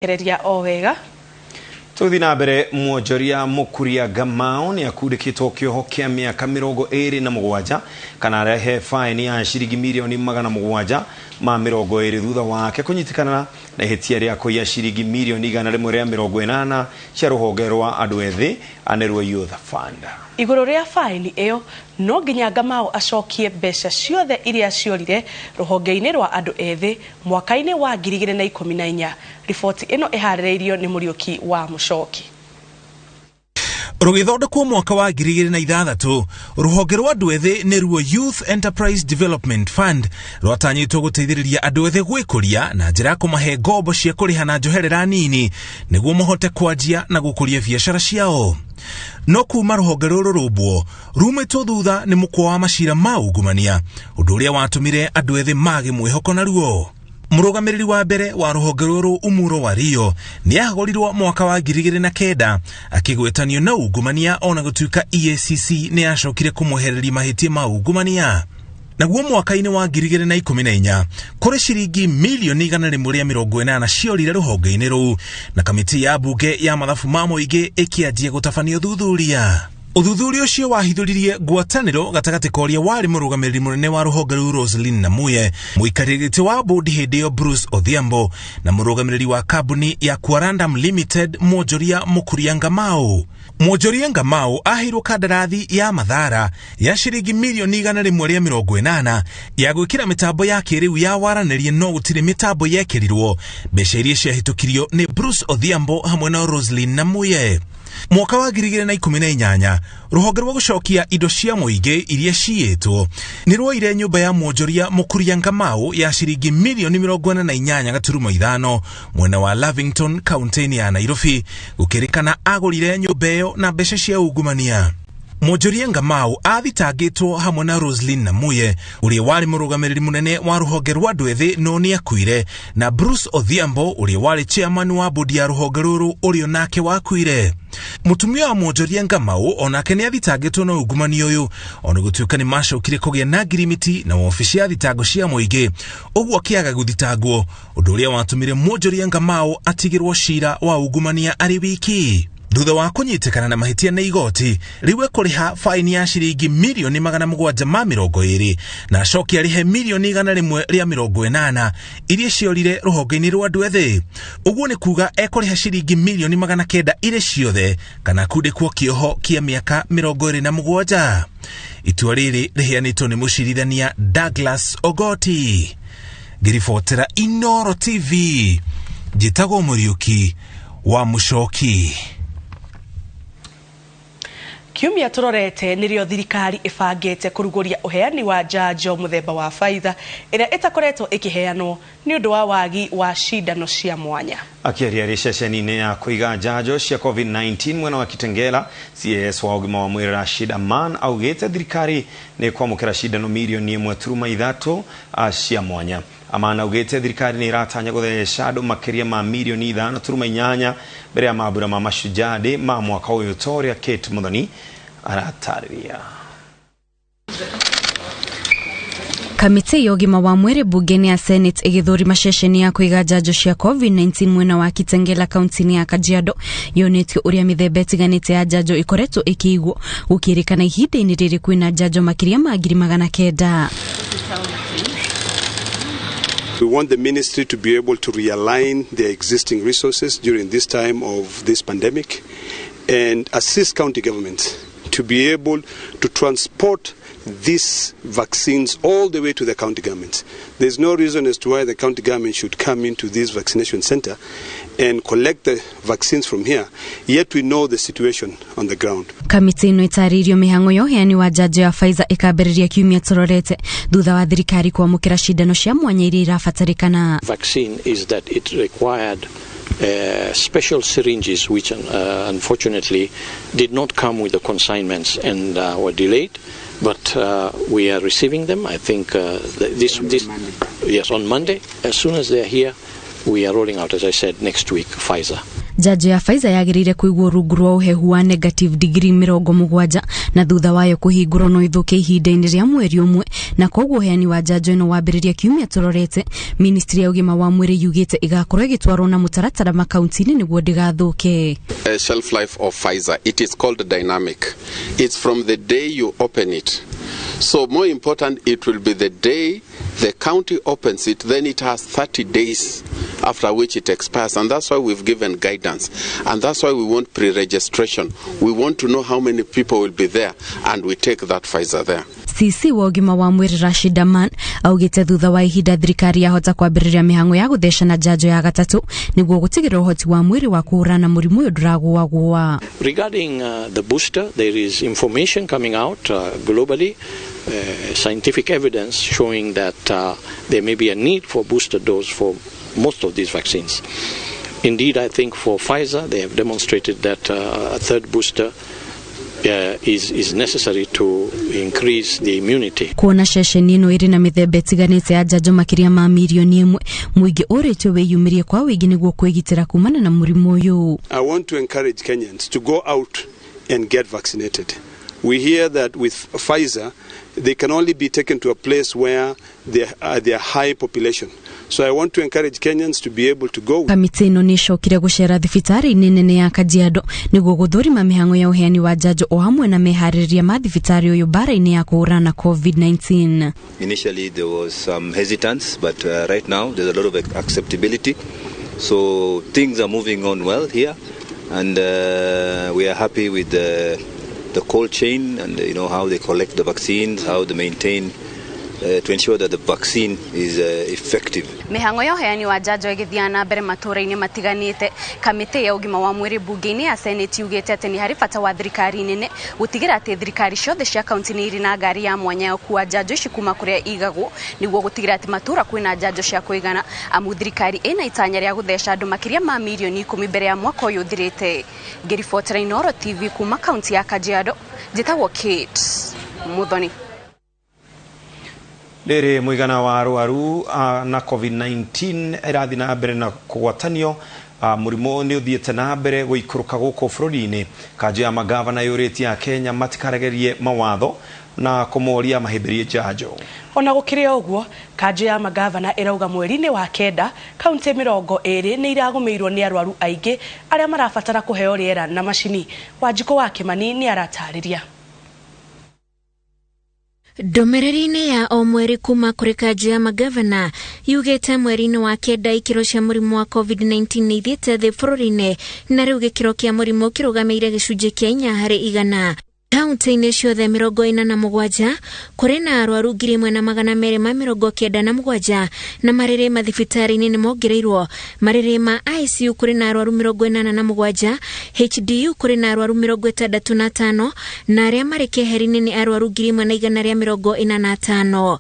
Gereria o wega. Tũgĩthiĩ na mbere, mwonjoria Mũkuria Ngamau nĩ akundĩkĩtwo kĩoho kĩa mĩaka 27 kana arehe faini ya ciringi mirioni 720 thutha wake kũnyitĩkana na ihĩtia rĩa kũiya ciringi mirioni 180 cia rũhonge rwa andũ ethĩ aneruo Youth Fund. Igũrũ rĩa faini ĩyo, no nginya Ngamau acokie mbeca ciothe iria ciorire rũhonge-inĩ rwa andũ ethĩ mwaka-inĩ wa 2014. Riboti ĩno ĩharĩrĩirio nĩ Mũriũki wa Mũcoki. Rũgĩthondekwo mwaka wa 2006, rũhonge rwa andũ ethĩ nĩruo Youth Enterprise Development Fund rwatanyĩtwo gũteithĩrĩria andũ ethĩ gwĩkũria na njĩra ya kũmahe ngombo cia kũrĩha na njoherera nini nĩguo mahote kwanjia na gũkũria biacara ciao. No kuma rũhonge rũrũ rũmbwo, rumĩtwo thutha nĩ mũkwa wa macira ma ungumania, ũndũ ũrĩa watũmire andũ ethĩ mage mwĩhoko naruo. Mũrũgamĩrĩri wa mbere wa rũhonge rũrũ, Umuro Wario, nĩ ahagũrirwo mwaka wa 2009 akĩgwetanio na ungumania, ona gũtuĩka EACC nĩ yacokire kũmwehereria mahĩtia ma ungumania. Naguo mwaka-inĩ wa 2014 kũrĩ ciringi mirioni 180 ciorire rũhonge-inĩ rũu, na kamĩtĩ ya mbunge ya mathabu ma mũingĩ ĩkĩanjia gũtabania ũthuthuria. Ũthuthuria ũcio wahithũririe ngwatanĩro gatagatĩ ka ũrĩa warĩ mũrũgamĩrĩri mũnene wa rũhonge rũu, Roslyn Namuye, mũikarĩri gĩtĩ wa bũndi hĩndĩ ĩyo, Bruce Odhiambo, na mũrũgamĩrĩri wa kambuni ya Quorandum Limited, mwonjoria Mũkuria Ngamau. Mwonjoria Ngamau aheirwo kandarathi ya mathara ya ciringi mirioni 180 ya gwĩkĩra mĩtambo ya kĩrĩu ya waranĩria, no gũtirĩ mĩtambo yekĩrirwo. Mbeca iria ciahĩtũkirio nĩ Bruce Odhiambo hamwe na Roslyn Namuye. Mwaka wa 2018, rũhonge rwa gũcokia indo cia mũingĩ iria ciĩtwo nĩ rwoire nyũmba ya mwonjoria Mũkuria Ngamau ya ciringi mirioni 48.5 mwena wa Lavington, kaunti-inĩ ya Nairobi, gũkĩrĩkana agũrire nyũmba ĩyo na mbeca cia ungumania. Mwonjoria Ngamau athitangĩtwo hamwe na Roslyn Namuye, ũrĩa warĩ mũrũgamĩrĩri mũnene wa rũhonge rwa andũ ethĩ no nĩ akuire, na Bruce Odhiambo, ũrĩa warĩ chairman wa bodi ya rũhonge rũrũ, ũrĩa nake wakuire. Mũtumia wa mwonjoria Ngamau onake nĩ athitangĩtwo na ungumania ũyũ, ona gũtuĩka nĩ macokire kũgĩa na ngirimiti na wabici ya thitango cia mũingĩ, ũguo akĩaga gũthitangwo, ũndũ ũrĩa watũmire mwonjoria Ngamau atigĩrwo cira wa ungumania arĩ wiki. Thutha wa kũnyitĩkana na mahĩtia nĩ igoti, rĩu ekũrĩha faini ya ciringi mirioni 720 na acoke arĩhe mirioni 180 iria ciorire rũhonge-inĩ rwa andũ ethĩ. Ũguo nĩ kuga ekũrĩha ciringi mirioni 900 irĩ ciothe kana kundĩkwo kĩoho kĩa mĩaka 27. Itua rĩrĩ rĩheanĩtwo nĩ mũcirithania Douglas Ogoti. Ngĩribotera Inoro TV, njĩtagwo Mũriũki wa Mũcoki. Kiumia tũrorete nĩrĩo thirikari ĩbangĩte kũrugũria ũheani wa njanjo mũthemba wa Pfizer ĩrĩa ĩtakoretwo ĩkĩheanwo nĩ ũndũ wa wagi wa cindano cia mwanya. Akĩaria arĩ ceceni-inĩ ya kũiga njanjo cia COVID-19 mwena wa Kitengela, CAS wa ũgima wa mwĩrĩ Rashid Aman augĩte thirikari nĩ kwamũkĩra cindano mirioni 1.3 cia mwanya. Aman augĩte thirikari nĩ ĩratanya gũtheca andũ makĩria ma mirioni 5.8 mbere ya mambura ma Mashujaa Day ma mwaka ũyũ, ta ũrĩa Kate Muthoni aratarĩria. Kamĩtĩ ya ũgima wa mwĩrĩ mbunge-inĩ ya Senate ĩgĩthũrima ceceni ya kũiga njanjo cia COVID-19 mwena wa Kitengela, kaunti-inĩ ya Kajiado, yonetio ũrĩa mĩthemba ĩtiganĩte ya njanjo ĩkoretwo ĩkĩigwo, gũkĩrĩkana ihinda-inĩ rĩrĩ kwĩna njanjo makĩria ma 900,000. We want the ministry to be able to realign their existing resources during this time of this pandemic and assist county governments to be able to transport these vaccines all the way to the county governments. There's no reason as to why the county government should come into this vaccination center and collect the vaccines from here, yet we know the situation on the ground. Kamĩtĩ ĩno ĩtarĩirio mĩhang'o ya ũheani wa njanjo ya Pfizer ĩkambĩrĩria kiumia tũrorete thutha wa thirikari kwamũkĩra cindano cia mwanya iria irabatarĩkana. Vaccine is that it required special syringes, which unfortunately did not come with the consignments and were delayed. But we are receiving them. I think this, yes, on Monday. As soon as they are here, we are rolling out, as I said, next week, Pfizer. Njanjo ya Pfizer yagĩrĩire kũigwo rungu rwa ũhehu wa negative degree 70 na thutha wayo kũhingũrwo no ĩthũke ihinda-inĩ rĩa mweri ũmwe, na koguo ũheani wa njanjo ĩno wambĩrĩria kiumia tũrorete. Ministry ya ũgima wa mwĩrĩ yugĩte ĩgakorwo ĩgĩtwarwo na mũtaratara makaunti-inĩ nĩguo ndĩgathũke. Shelf life of Pfizer, it is called dynamic. It's from the day you open it. So more important, it will be the day the county opens it, then it has 30 days after which it expires. And that's why we've given guidance. And that's why we want pre-registration. We want to know how many people will be there, and we take that Pfizer there. CC wa ũgima wa mwĩrĩ Rashid Aman augĩte thutha wa ihinda thirikari yahota kwambĩrĩria mĩhang'o ya gũthecana njanjo ya gatatũ nĩguo gũtigĩrĩra ũhoti wa mwĩrĩ wa kũhũrana mũrimũ ũyũ ndũragũagũa. Regarding the booster, there is information coming out globally, scientific evidence showing that there may be a need for booster dose for most of these vaccines. Indeed, I think for Pfizer, they have demonstrated that a third booster is necessary to increase the immunity. Kuona ceceni ĩno ĩrĩ na mĩthemba ĩtiganĩte ya njanjo makĩria ma 1 million, mũingĩ ũrĩtio wĩyumĩrie kwa wĩingĩ nĩguo kwĩgitĩra kumana na mũrimũ ũyũ. I want to encourage Kenyans to go out and get vaccinated. We hear that with Pfizer, they can only be taken to a place where there are high population. So I want to encourage Kenyans to be able to go. Kamĩtĩ ĩno nĩ ĩcokire gũcera thibitarĩ-inĩ nene ya Kajiado nĩguo gũthũrima mĩhang'o ya ũheani wa njanjo o hamwe na meharĩrĩria ma thibitarĩ ũyũ mbara-inĩ ya kũhũrana na COVID-19. Initially there was some hesitance, but right now there's a lot of acceptability. So things are moving on well here, and we are happy with the cold chain and how they collect the vaccines, how they maintain to ensure that the vaccine is effective. Mĩhang'o ya ũheani wa njanjo ĩgĩthiaga na mbere matũũra-inĩ matiganĩte. Kamĩtĩ ya ũgima wa mwĩrĩ mbunge-inĩ ya Senate yugĩte atĩ nĩ harĩ bata wa thirikari nene gũtigĩra atĩ thirikari ciothe cia kaunti nĩ irĩ na ngari ya mwanya ya gũkua njanjo ici kuma kũrĩa igagwo nĩguo gũtigĩra atĩ matũũra kwĩna njanjo cia kũigana, amu thirikari ĩna itanya rĩa gũtheca andũ makĩria ma 10 million mbere ya mwaka ũyũ ũthirĩte. Ngĩribotera Inooro TV kuma kaunti ya Kajiado, njĩtagwo Kate Muthoni. Rĩrĩ mũigana wa arwaru na COVID-19 ĩrathiĩ na mbere na kũgwatanio, mũrimũ nĩ ũthiĩte na mbere gũikũrũka gũkũ bũrũri-inĩ. Kanjũ ya magavana yũrĩtie a Kenya matikaregerie mawatho na kũmoria mahĩmbĩrie njanjo. Ona gũkĩrĩ o ũguo, kanjũ ya magavana ĩrauga mweri-inĩ wa kenda kaunti 20 nĩ iragũmĩirwo nĩ arwaru aingĩ arĩa marabatara kũheo rĩera na macini. Wanjikũ wa Kĩmani nĩ aratarĩria. Ndũmĩrĩri-inĩ ya o mweri kuma kũrĩ kanjũ ya magavana yugĩte mweri-inĩ wa kenda ikĩro cia mũrimũ wa COVID-19 nĩ ithiĩte thĩ bũrũri-inĩ, na rĩu gĩkĩro kĩa mũrimũ kĩrũgamĩire 4%. Kaunti-inĩ ciothe 47 kũrĩ na arwaru 1,297, na marĩrĩ mathibitarĩ-inĩ nĩ mongereirwo. Marĩrĩ ma ICU kũrĩ na arwaru 87, HDU kũrĩ na arwaru 65, na arĩa marĩ keheri-inĩ nĩ arwaru 1,145.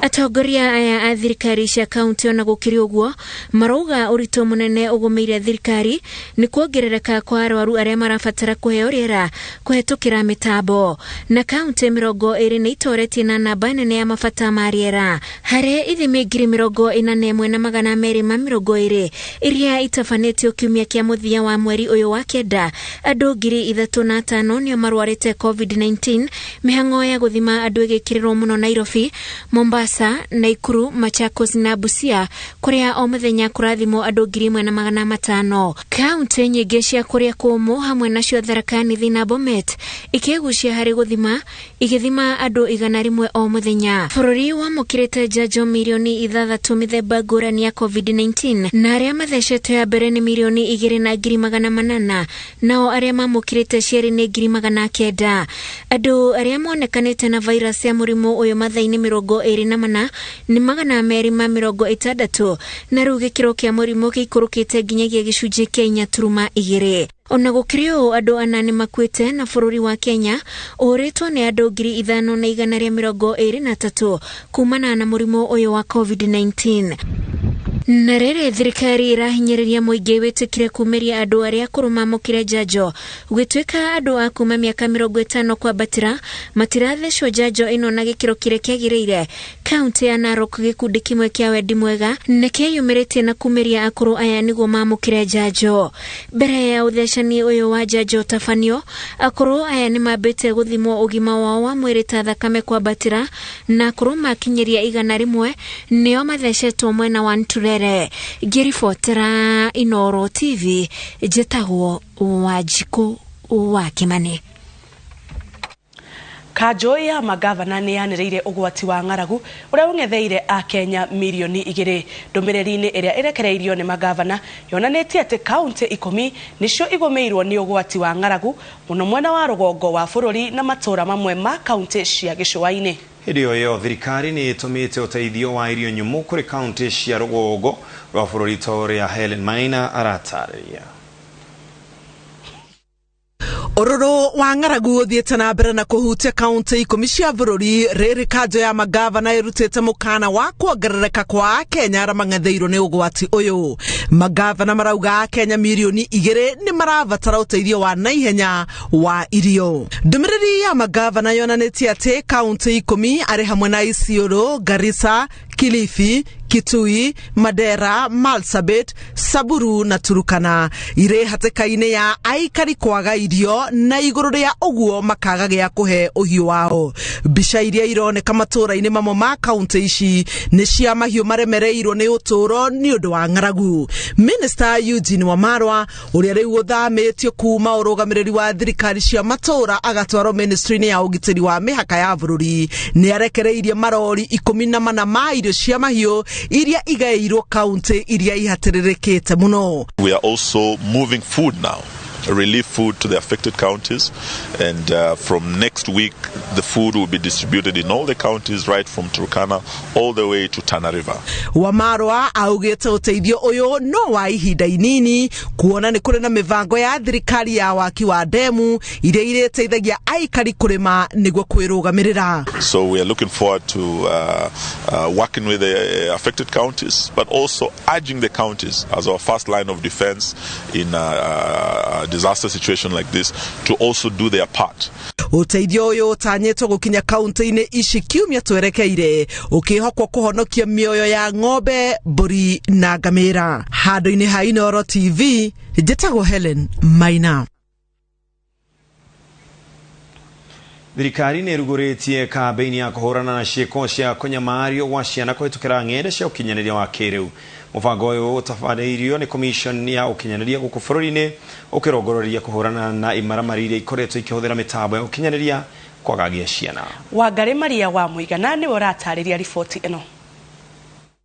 Atongoria aya a thirikari cia kaunti, ona gũkĩrĩ ũguo, marauga ũritũ mũnene ũgũmĩire thirikari nĩ kuongerereka kwa arwaru arĩa marabatara kũheo rĩera kũhetũkĩra mĩtambo, na kaunti 20 nĩ itoretie na namba nene ya mabata ma rĩera. Harĩ ithimi 41,220 iria itabanĩtio kiumia kĩa mũthia wa mweri ũyũ wa kenda, andũ 3,005 nĩo marwarĩte COVID-19. Mĩhang'o ya gũthima andũ ĩgĩkĩrĩrwo mũno Nairobi, Mombasa, Naikuru, Machakos na Busia, kũrĩa o mũthenya kũrathimwo andũ 1,500. Kaunti nyingĩ cia kũrĩa kũũmũ, hamwe nacio Tharaka Nithi na Bomet, ikĩgucia harĩ gũthima, igĩthima andũ 100 o mũthenya. Bũrũri wamũkĩrĩte njanjo 6 million mĩthemba ngũrani ya COVID-19, na arĩa mathecetwo ya mbere nĩ 2,800,000, nao arĩa mamũkĩrĩte cierĩ nĩ 900,000. Andũ arĩa monekanĩte na virus ya mũrimũ ũyũ mathaa-inĩ 24 nĩ 260, na rĩu gĩkĩro kĩa mũrimũ gĩikũrũkĩte nginyagia 4.2%. Ona gũkĩrĩ ũũ, andũ ana nĩ makuĩte, na bũrũri wa Kenya ũhũrĩtwo nĩ andũ 5,123 kumana na mũrimũ ũyũ wa COVID-19. Na rĩrĩ thirikari ĩrahinyĩrĩria mũingĩ wĩtĩkire kumĩria andũ arĩa akũrũ mamũkĩre njanjo. Gũgĩtuĩka andũ a kuma mĩaka 50 kwambatĩra matirathecwo njanjo ĩno na gĩkĩro kĩrĩa kĩagĩrĩire. Kaunti ya Narok gĩkundi kĩmwe kĩa wendi mwega nĩkĩyumĩrĩtie na kumĩria akũrũ aya nĩguo mamũkĩre njanjo. Mbere ya ũthecani ũyũ wa njanjo ũtabanio, akũrũ aya nĩmambĩte gũthimwo ũgima wao wa mwĩrĩ ta thakame kwambatĩra, na akũrũ makinyĩria 100 nĩo mathecetwo mwena wa Nturere. Ngĩribotera Inooro TV, njĩtagwo Wanjikũ wa Kĩmani. Kanjũ ya magavana nĩ yanĩrĩire ũgwati wa ng'aragu ũrĩa ũng'etheire Akenya mirioni 2. Ndũmĩrĩri-inĩ ĩrĩa ĩrekereirio nĩ magavana yonanĩtie atĩ kaunti 10 nĩcio igũmĩirwo nĩ ũgwati wa ng'aragu mũno mwena wa rũgongo wa bũrũri na matũũra mamwe ma kaunti cia gĩcũa-inĩ. Hĩndĩ o ĩyo thirikari nĩ ĩtũmĩte ũteithio wa irio nyũmũ kũrĩ kaunti cia rũgongo rwa bũrũri ta ũrĩa Helen Maina aratarĩria. Ũrũrũ wa ng'aragu ũthiĩte na mbere na kũhutia kaunti 10 cia bũrũri. Rĩrĩ kanjũ ya magavana ĩrutĩte mũkana wa kuongerereka kwa Akenya arĩa mang'etheirwo nĩ ũgwati ũyũ. Magavana marauga Akenya mirioni 2 nĩ marabatara ũteithio wa naihenya wa irio. Ndũmĩrĩri ya magavana yonanĩtie atĩ kaunti 10 arĩ hamwe na Isiolo, Garissa, Kilifi, Kitui, Mandera, Marsabit, Samburu na Turukana irĩ hatĩka-inĩ ya aikari kwaga irio na igũrũ rĩa ũguo makaga gĩa kũhe ũhiũ wao. Mbica iria ironeka matũũra-inĩ mamwe ma kaunti ici nĩ cia mahiũ maremereirwo nĩ ũtũũro nĩ ũndũ wa ng'aragu. Minister Eugene Wamalwa ũrĩa rĩu ũthamĩtio kuma ũrũgamĩrĩri wa thirikari cia matũũra agatwarwo ministry-inĩ ya ũgitĩri wa mĩhaka ya bũrũri nĩ arekereirie marori 14 ma irio cia mahiũ iria igaĩirwo kaunti iria ihatĩrĩrĩkĩte mũno. We are also moving food now, relief food to the affected counties, and from next week the food will be distributed in all the counties right from Turkana all the way to Tana River. Wamarwa augĩte ũteithio ũyũ no wa ihinda inini kuona nĩ kũrĩ na mĩbango ya thirikari ya waki wa ndemu iria irĩteithagia aikari kũrĩma nĩguo kwĩrũgamĩrĩra. So we are looking forward to working with the affected counties, but also urging the counties as our first line of defense in a disaster situation like this to also do their part. Ũteithio ũyũ ũtanyĩtwo gũkinya kaunti-inĩ ici kiumia twerekeire ũkĩhokwo kũhonokia mĩoyo ya ng'ombe, mbũri na ngamĩra. Handũ-inĩ ha Inooro TV, njĩtagwo Helen Maina. Thirikari nĩ ĩrugũrĩtie kambĩini ya kũhũrana na ciĩko cia kũnyamario gwa ciana kũhĩtũkĩra ng'enda cia ũkinyanĩria wa kĩrĩu. Mũbango ũyũ ũtabarĩirio nĩ commission ya ũkinyanĩria gũkũ bũrũri-inĩ ũkĩrongoreria kũhũrana na imaramari iria ikoretwo ikĩhũthĩra mĩtambo ya ũkinyanĩria kwagagia ciana. Wangarĩ Maria wa Mũigana nĩwe ũratarĩria riboti ĩno.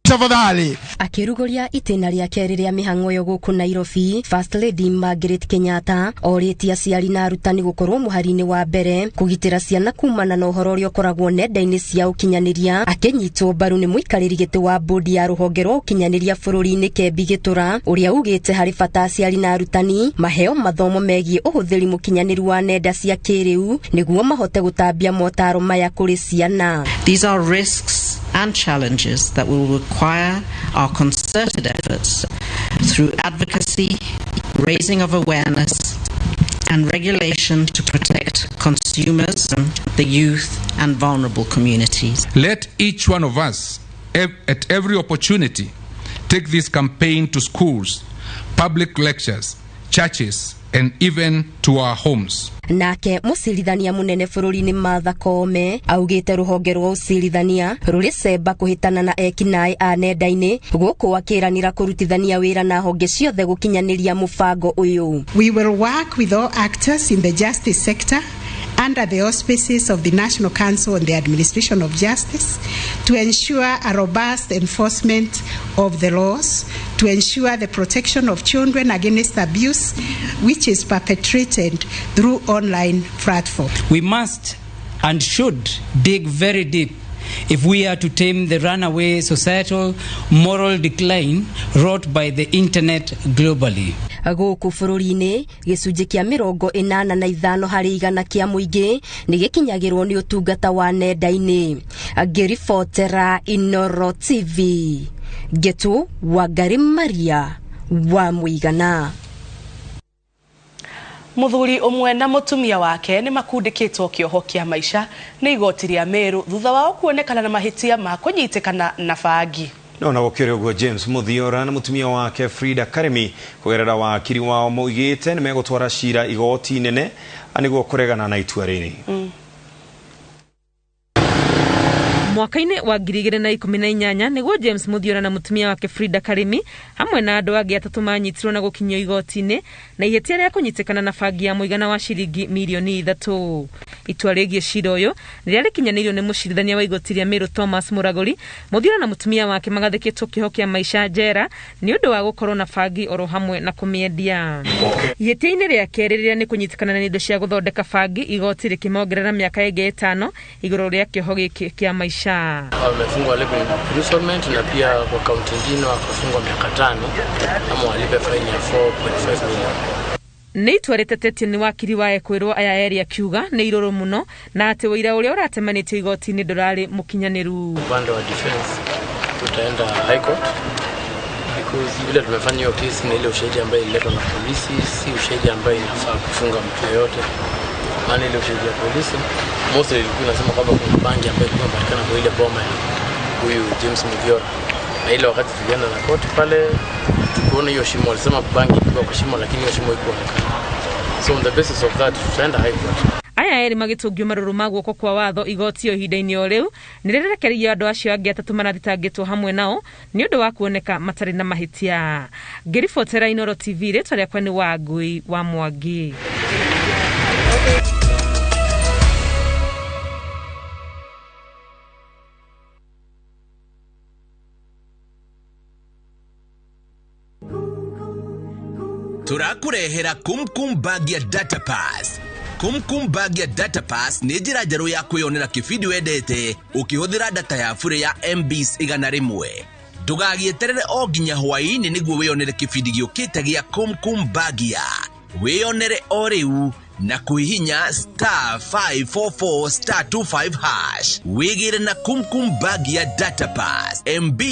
Tafadhali. Akĩrugũria itĩna rĩa kerĩ rĩa mĩhang'o ĩyo gũkũ Nairobi, First Lady Margaret Kenyatta orĩtie aciari na arutani gũkorwo mũhari-inĩ wa mbere kũgitĩra ciana kumana na ũhoro ũrĩa ũkoragwo nenda-inĩ cia ũkinyanĩria. Akĩnyitwo mbaru nĩ mũikarĩri gĩtĩ wa bodi ya rũhonge rwa ũkinyanĩria bũrũri-inĩ Kembi Gĩtũra, ũrĩa ugĩte harĩ bata aciari na arutani maheo mathomo megiĩ ũhũthĩri mũkinyanĩru wa nenda cia kĩrĩu nĩguo mahote gũtambia motaro maya kũrĩ ciana. These are risks and challenges that will require our concerted efforts through advocacy, raising of awareness, and regulation to protect consumers, the youth, and vulnerable communities. Let each one of us, at every opportunity, take this campaign to schools, public lectures, churches, and even to our homes. Nake mũcirithania mũnene bũrũri-inĩ Martha Koome augĩte rũhonge rwa ũcirithania rũrĩ cemba kũhĩtana na ekinaĩ a nenda-inĩ gũkũ akĩranĩra kũrutithania wĩra na honge ciothe gũkinyanĩria mũbango ũyũ. We will work with all actors in the justice sector under the auspices of the National Council on the Administration of Justice to ensure a robust enforcement of the laws, to ensure the protection of children against abuse which is perpetrated through online platforms. We must and should dig very deep if we are to tame the runaway societal moral decline wrought by the internet globally. Gũkũ bũrũri-inĩ gĩcunjĩ kĩa 85 harĩ igana kĩa mũingĩ nĩ gĩkinyagĩrwo nĩ ũtungata wa nenda-inĩ. Ngĩribotera Inooro TV, Ngetu Wangari Maria wa Muigana. Muthuri umwe na mutumia wake ni makundikitwo kioho kia maisha ni igoti ria Meru thutha wao kuonekana na mahitia ma kunyitikana na bangi. No na gukire uguo James Muthiora na mutumia wake Frida Karimi kugerera wakiri wao moigite ni megutwara cira igoti nene aniguo kuregana na itua riri. Mwaka-inĩ wa 2018 nĩguo James Muthiora na mũtumia wake Frida Karimi hamwe na andũ angĩ atatũ manyitirwo na gũkinyio igoti-inĩ na ihĩtia rĩa kũnyitĩkana na bangi ya mũigana wa ciringi mirioni 3. Itua rĩgiĩ cira ũyũ rĩrĩa rĩkinyanĩirio nĩ mũcirithania wa igoti rĩa Meru Thomas Muraguri, Muthiora na mũtumia wake magathĩkĩtwo kĩoho kĩa maica njera nĩ ũndũ wa gũkorwo na bangi oro hamwe na kũmĩendia. Ihĩtia-inĩ rĩa kerĩ rĩrĩa nĩ kũnyitĩkana na indo cia gũthondeka bangi, igoti rĩkĩmongerera mĩaka ĩngĩ 5 igũrũ rĩa kĩoho gĩkĩ kĩa maica. Wamefungwa life imprisonment na pia kwa kaunti nyingine wakafungwa miaka 5 ama walipe faini ya 4.5 million. Nĩ itua rĩtetetio nĩ wakiri wa ekwĩrwo aya erĩ akiuga nĩ irũrũ mũno na atĩ ũira ũrĩa ũratemanĩtio igoti-inĩ ndũrarĩ mũkinyanĩru. Upande wa defense tutaenda high court because vile tumefanya hiyo kesi na ile ushahidi ambayo ililetwa na polisi si ushahidi ambayo inafaa kufunga mtu yeyote. Maana ile ushahidi ya polisi mostly ilikuwa inasema kwamba kuna bangi ambayo ilikuwa inapatikana kwa ile boma ya huyu James Muthiora. Na ile wakati tulienda na court pale tukuona hiyo shimo, walisema bangi ilikuwa kwa shimo lakini hiyo shimo haikuonekana. So on the basis of that tutaenda high court. Aya erĩ magĩtũngio marũrũ ma guoko kwa watho igoti o ihinda-inĩ o rĩu nĩ rĩrekereirio andũ acio angĩ atatũ marathitangĩtwo hamwe nao nĩ ũndũ wa kuoneka matarĩ na mahĩtia. Ngĩribotera Inooro TV, rĩtwa rĩakwa nĩ Wangui wa Mwangi. Turakurehera Kumkum Bag ya Data Pass. Kumkum Bag ya Data Pass nĩ njĩra njerũ ya kwĩyonera kĩbindi wendete ũkĩhũthĩra data ya bure ya MBs 100. Ndũgagĩeterere o nginya hwaĩ-inĩ nĩguo wĩyonere kĩbindi gĩũkĩte gĩa Kumkum Bag ya. Wĩyonere o rĩu na kũhihinya *544*25# wĩgĩre na Kumkum Bag ya Data Pass MB.